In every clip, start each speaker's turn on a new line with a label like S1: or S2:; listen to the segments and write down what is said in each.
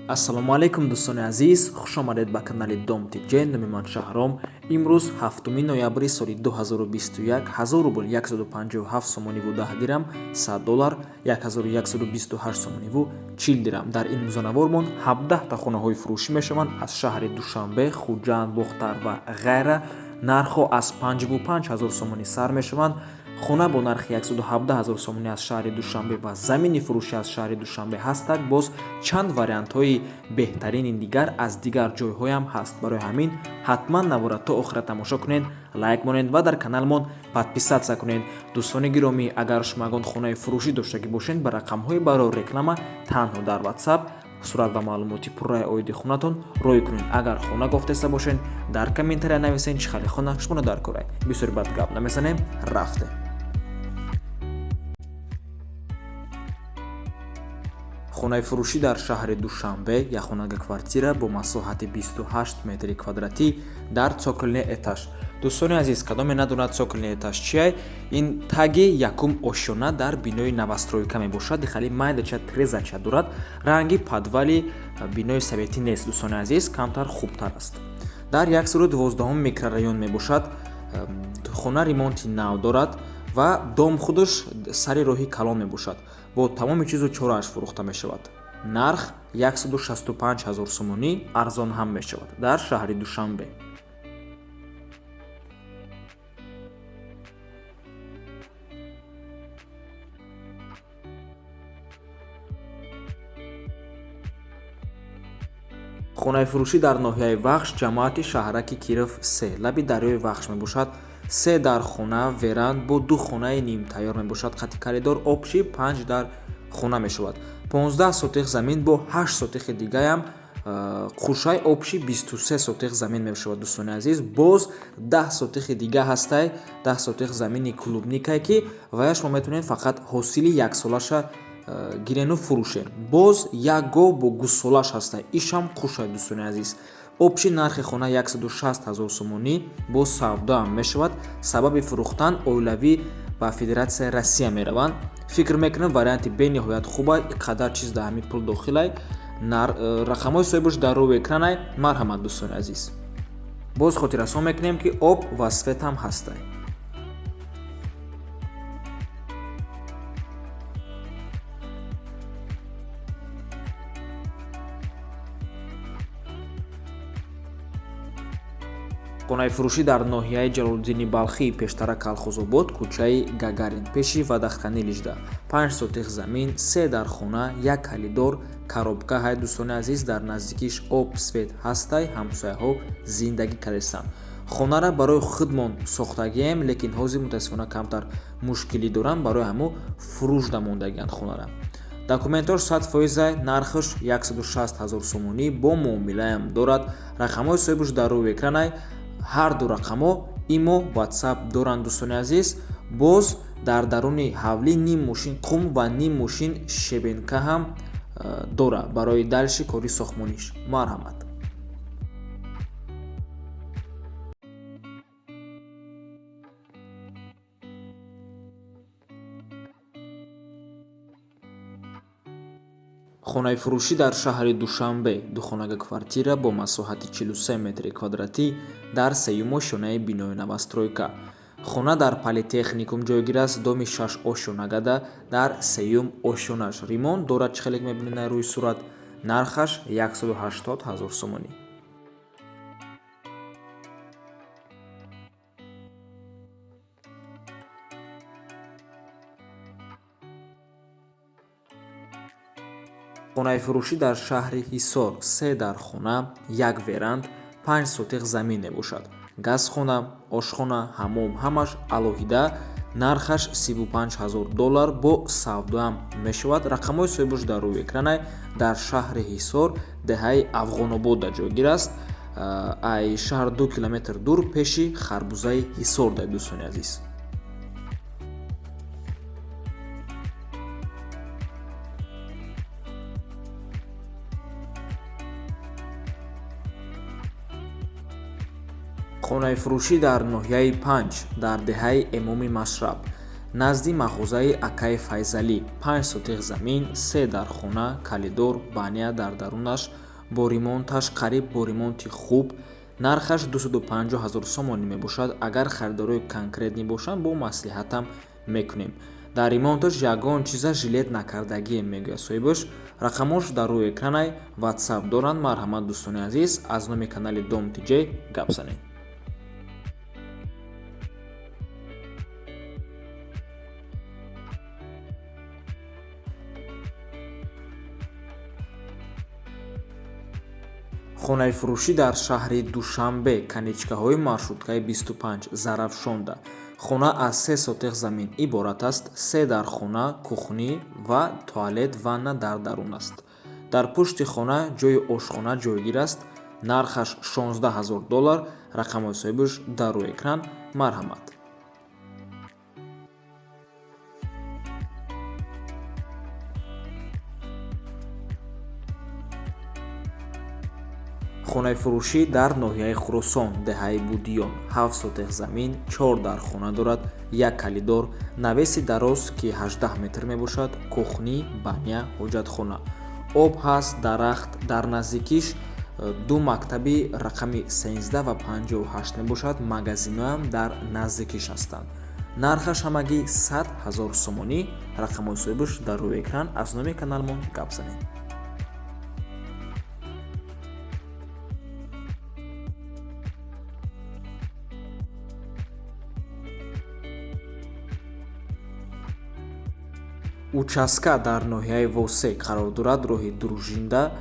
S1: Ассалому алайкум, дӯстони азиз, хуш омадед ба канали Дом ТЖ. Номи ман Шаҳром. Имрӯз 7 ноябри соли 2021, 1000 рубл 157 сомониву 10 дирам, 100 доллар 1128 сомониву 40 дирам. Дар ин музанавормон 17 та хонаҳои фурӯшӣ мешаванд аз шаҳри Душанбе, Хуҷанд, Бохтар ва ғайра. Нархҳо аз 55 ҳазор сомонӣ сар мешаванд. Хона бо нархи 117 ҳазор сомонӣ аз шаҳри Душанбе ва замини фурӯшӣ аз шаҳри Душанбе ҳастак. Боз чанд вариантҳои беҳтарини дигар аз дигар ҷойҳоям ҳаст. Барои ҳамин ҳатман навора то охира тамошо кунед, лайк монед ва дар каналмон подписаться кунед. Дӯстони гиромӣ, агар шумо ягон хонаи фурӯшӣ доштагӣ бошед, ба рақамҳои барои реклама танҳо дар WhatsApp сурат ва маълумоти пурраи оиди хонатон рой кунед. Агар хона гофтеста бошед, дар комментария нависед, чӣ хали хона шуморо дар корай. Бисёри бад гап намезанем, рафтем. Хонаи фурӯшӣ дар шаҳри Душанбе, якхонага квартира бо масоҳати 28 метри квадратӣ дар цокольный этаж. Дӯстони азиз, кадоме надонад цокольный этаж чиай, ин таги якум ошёна дар бинои новостройка мебошад. Хали майдача, трезача дорад. Ранги подвали бинои советӣ нест, дӯстони азиз, камтар хубтар аст. Дар 112 микрорайон мебошад. Хона ремонти нав дорад ва дом худаш сари роҳи калон мебошад. Бо тамоми чизу чорааш фурӯхта мешавад. Нарх 165 ҳазор сомонӣ, арзон ҳам мешавад, дар шаҳри Душанбе. Хонаи фурӯшӣ дар ноҳияи Вахш, ҷамоати шаҳраки Киров се, лаби дарёи Вахш мебошад. Се дар хона, веранд бо ду хонаи нимтайёр мебошад. Қати коридор общий панҷ дар хона мешавад. 15 сотих замин бо 8 сотихи дигаям қушай, общий 23 сотих замин мешавад. Дӯстони азиз, боз 10 сотихи дига ҳастай, 10 сотих замини клубникае, ки вая шумо метавонед фақат ҳосили яксолаша гирену фурӯшем. Боз як гов бо гӯссолаш ҳастай, ишам қушай. Дӯстони азиз, общий нархи хона 160 ҳазор сомонӣ, бо савдоам мешавад. Сабаби фурӯхтан оилавӣ ба Федератсияи Россия мераванд. Фикр мекунам, варианти бениҳоят хуба, қадар чиз дар ҳамин пул дохилай. Рақамҳои соҳибаш дар рӯи экранай. Марҳамат, дӯстони азиз. Боз хотиррасон мекунем, ки об ва свет ҳам ҳастай. Хонаи фурӯшӣ дар ноҳияи Ҷалолиддини Балхӣ, пештара Калхозобод, кӯчаи Гагарин, пеши водохранилища. 5 сотих замин, се дар хона, як калидор, коробка ҳай. Дӯстони азиз, дар наздикиш об, свет ҳастай, ҳамсояҳо зиндагӣ кардестанд. Хонара барои худмон сохтагием, лекин ҳозир мутаассифона камтар мушкилӣ дорам, барои ҳамо фурӯш дамондагианд хонара. Документош 100%, нархаш 160 ҳазор сомонӣ, бо муомилаам дорад. Рақамҳои соҳибаш дар рӯи экранай. Ҳар ду рақамҳо имо, WhatsApp доранд. Дӯстони азиз, боз дар даруни ҳавлӣ ним мошин қум ва ним мошин щебенка ҳам дора барои дальше кори сохтмониш. Марҳамат. Хонаи фурӯшӣ дар шаҳри Душанбе, духонага квартира бо масоҳати 43 метри квадратӣ дар сеюм ошёнаи бинои новостройка. Хона дар Политехникум ҷойгир аст, доми шаш ошёнагада, дар сеюм ошёнаш. Ремонт дорад, чӣ хеле мебинед рӯи сурат. Нархаш 180 ҳазор сомонӣ. Хонаи фурӯшӣ дар шаҳри Ҳисор, се дар хона, як веранд, 5 сотих замин мебошад. Газхона, ошхона, ҳамом ҳамаш алоҳида. Нархаш 35 ҳазор доллар, бо савдоам мешавад. Рақамҳои соҳибаш дар рӯи экранай. Дар шаҳри Ҳисор, деҳаи Афғонободда ҷойгир аст. Ай шаҳр 2 километр дур, пеши харбузаи Ҳисор да, дӯстони азиз. Хонаи фурӯшӣ дар ноҳияи Панҷ, дар деҳаи Эмоми Машраб. Назди мағозаи акаи Файзалӣ. 5 сотих замин, 3 дархона, калидор, баня дар дарунаш, бо ремонташ, қариб бо ремонти хуб. Нархаш 250 ҳазор сомонӣ мебошад. Агар харидорои конкретный бошанд, бо маслиҳатам мекунем. Дар ремонташ ягон чиза жалеть накардагием, мегӯяд соҳибаш. Рақамош дар рӯи экранай, WhatsApp доранд. Марҳамат, дӯстони азиз, аз номи канали Дом ТЖ гап занед. Хонаи фурӯшӣ дар шаҳри Душанбе, конечкаҳои маршруткаи 25, Зарафшонда. Хона аз 3 сотих замин иборат аст, 3 дархона, кухня ва туалет, ванна дар дарун аст. Дар пушти хона ҷои ошхона ҷойгир аст. Нархаш 16 ҳазор доллар. Рақамҳои соҳибаш дар рӯи экран. Марҳамат. Хонаи фурӯшӣ дар ноҳияи Хуросон, деҳаи Будиён, 7 сотих замин, 4 дархона дорад, як калидор, навеси дароз, ки 18 метр мебошад, кухня, баня, ҳоҷатхона. Об ҳаст, дарахт, дар наздикиш ду мактаби рақами 13 ва 58 мебошад, магазинҳоам дар наздикиш ҳастанд. Нархаш ҳамагӣ 100 ҳазор сомонӣ. Рақамҳои соҳибаш дар рӯи экран, аз номи каналмон гап занед. Участка дар ноҳияи Восе қарор дорад, роҳи Дружинда,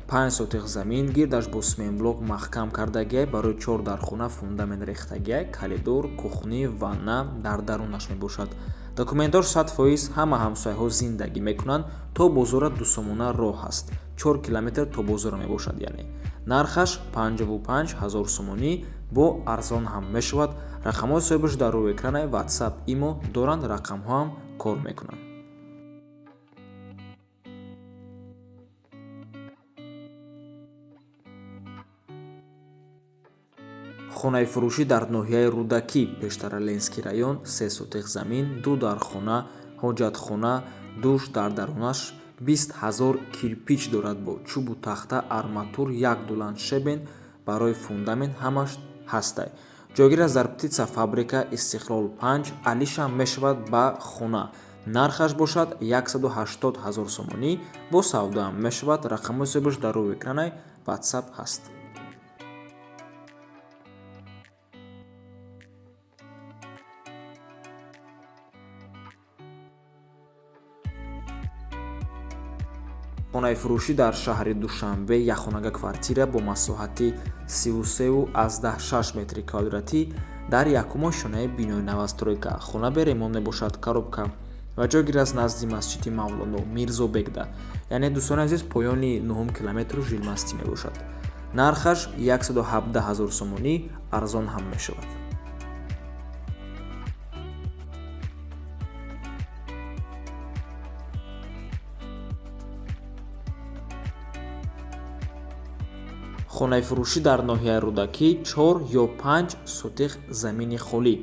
S1: 5 сотих замин, гирдаш бо сменблок маҳкам кардагиай, барои 4 дархона фундамент рехтагиай, калидор, кухня, ванна дар дарунаш мебошад. Документош 100%, ҳама ҳамсояҳо зиндагӣ мекунанд, то бозора 2 сомона роҳ ҳаст, 4 километр то бозора мебошад яъне. Нархаш 55 ҳазор сомонӣ, бо арзон ҳам мешавад. Рақамҳои соҳибаш дар рӯи экранаи WhatsApp, Имо доранд, рақамҳо ҳам кор мекунанд. Хонаи фурӯшӣ дар ноҳияи Рӯдакӣ, пештара Ленский район, 3 сотих замин, 2 дархона, ҳоҷатхона, душ дар дарунаш, 20 ҳазор кирпич дорад бо чӯбу тахта, арматур, як дуланд щебень барои фундамент ҳамаш ҳастай. Ҷойгир аст дар птицефабрика, Истиқлол 5, алишам мешавад ба хона. Нархаш бошад 180 ҳазор сомонӣ, бо савдоам мешавад. Рақамҳои соҳибаш дар рӯи экранай, WhatsApp ҳаст. Хонаи фурӯшӣ дар шаҳри Душанбе, якхонага квартира бо масоҳати 33,6 метри квадратӣ дар якум ошёнаи бинои новостройка. Хона бе ремонт мебошад, коробка ва ҷойгир аст назди масҷиди Мавлоно Мирзобегда. Яъне, дӯстони азиз, поёни 9 километру жилмастӣ мебошад. Нархаш 117 ҳазор сомонӣ, арзон ҳам мешавад. Хонаи фурӯшӣ дар ноҳияи Рӯдакӣ, 4 ё 5 сотих замини холӣ.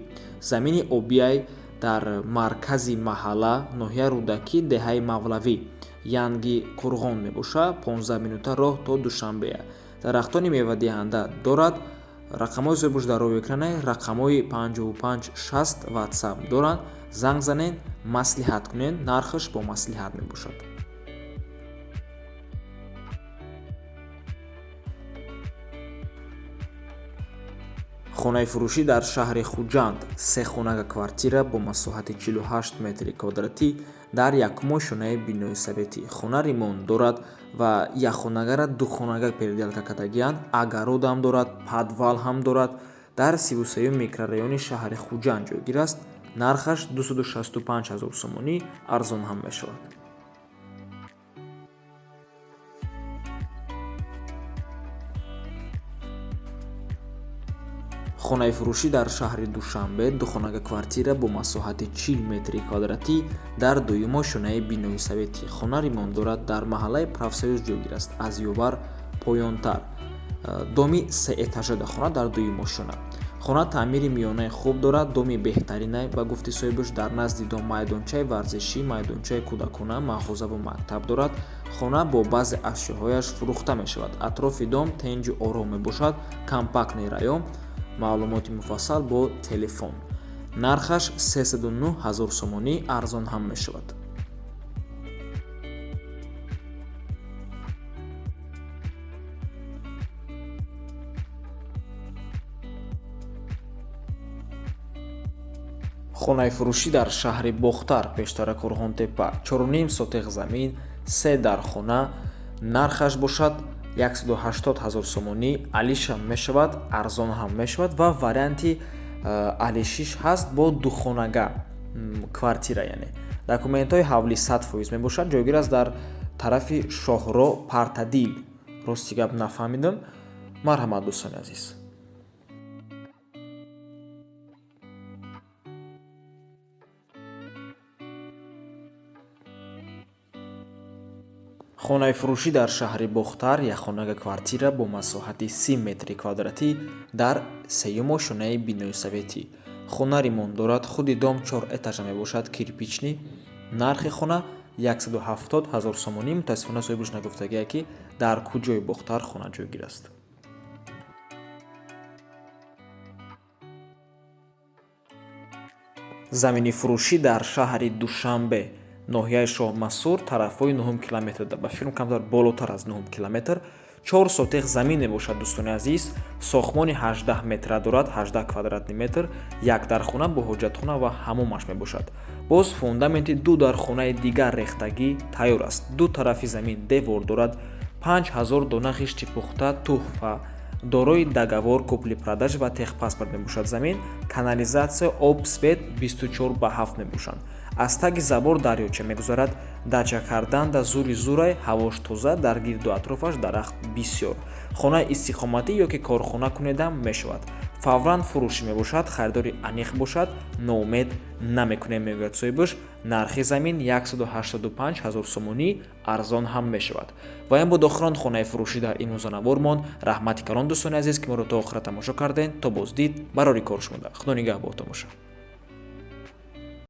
S1: Замини обиай дар маркази маҳалла, ноҳияи Рӯдакӣ, деҳаи Мавлавӣ, Янги Қурғон мебошад, 15 минута роҳ то Душанбея. Дарахтони мевадиҳанда дорад. Рақамҳои соҳибаш дар рӯи экране, рақамҳои 55 60 WhatsApp доранд. Занг занед, маслиҳат кунед, нархаш бо маслиҳат мебошад. Хонаи фурӯшӣ дар шаҳри Хуҷанд, се хонага квартира бо масоҳати 48 метри квадратӣ дар якум ошёнаи бинои советӣ. Хона ремонт дорад ва якхонагара духонага переделка кардагианд, огород ҳам дорад, подвал ҳам дорад. Дар 33-юм микрорайони шаҳри Хуҷанд ҷойгир аст. Нархаш 265 ҳазор сомонӣ, арзон ҳам мешавад. Хонаи фурӯшӣ дар шаҳри Душанбе, духонага квартира бо масоҳати 40 метри квадратӣ дар дуюм ошёнаи бинои советӣ. Хона ремонт дорад, дар маҳаллаи Профсоюз ҷойгир аст, аз Ёвар поёнтар. Доми сеэтажада хона дар дуюм ошёна. Хона таъмири миёнаи хуб дорад, доми беҳтаринай ба гуфти соҳибаш. Дар назди дом майдончаи варзишӣ, майдончаи кӯдакона, мағозаву мактаб дорад. Хона бо баъзе ашёҳояш фурӯхта мешавад. Атрофи дом тинҷу ором мебошад, компактный район. Маълумоти муфассал бо телефон. Нархаш 309 ҳазор сомонӣ, арзон ҳам мешавад. Хонаи фурӯшӣ дар шаҳри Бохтар, пештара Қурғонтеппа, 4,5 сотех замин, се дархона, нархаш бошад 180 ҳазор сомонӣ, алишам мешавад, арзон ҳам мешавад ва варианти алишиш ҳаст бо духонага квартира, яъне документҳои ҳавлӣ 100% мебошад. Ҷойгир аст дар тарафи шоҳроҳ Партадил. Рости гап, нафаҳмидам. Марҳамат, дӯстони азиз. Хонаи фурӯшӣ дар шаҳри Бохтар, якхонага квартира бо масоҳати 30 метри квадратӣ дар сеюм ошёнаи бинои советӣ. Хона ремонт дорад, худи дом чор этажа мебошад, кирпичный. Нархи хона 170 ҳазор сомонӣ. Мутаассифона, соҳибаш нагуфтагие, ки дар куҷои Бохтар хона ҷойгир аст. Замини фурӯшӣ дар шаҳри Душанбе, ноҳияи Шоҳмансур, тарафҳои нуҳум километр, ба фикрам, камтар болотар аз нуҳум километр, 4 сотех замин мебошад, дӯстони азиз. Сохтмони 18 метра дорад, 18 квадратный метр, як дархона бо ҳоҷатхона ва ҳамомаш мебошад. Боз фундаменти ду дархонаи дигар рехтагӣ тайёр аст. Ду тарафи замин девор дорад, 5000 дона ғишти пухта туҳфа. Дорои договор купли-продажи ва техпаспорт мебошад замин. Канализатсия, об, свет 24 ба 7 мебошанд. Аз таги забор дарёча мегузарад. Дача кардан да зури зурай, ҳавош тоза, дар гирду атрофаш дарахт бисёр. Хонаи истиқоматӣ ё ки корхона кунедам мешавад. Фавран фурӯшӣ мебошад, харидори аниқ бошад, ноумед намекунем, мегӯяд соҳибаш. Нархи замин 185 ҳазор сомонӣ, арзон ҳам мешавад. Ва ин буд охирон хонаи фурӯшӣ дар имрӯза навормон. Раҳмати калон, дӯстони азиз, ки моро то охира тамошо кардем. То боздид, барори кор шумода. Худо нигаҳбонтон бошад.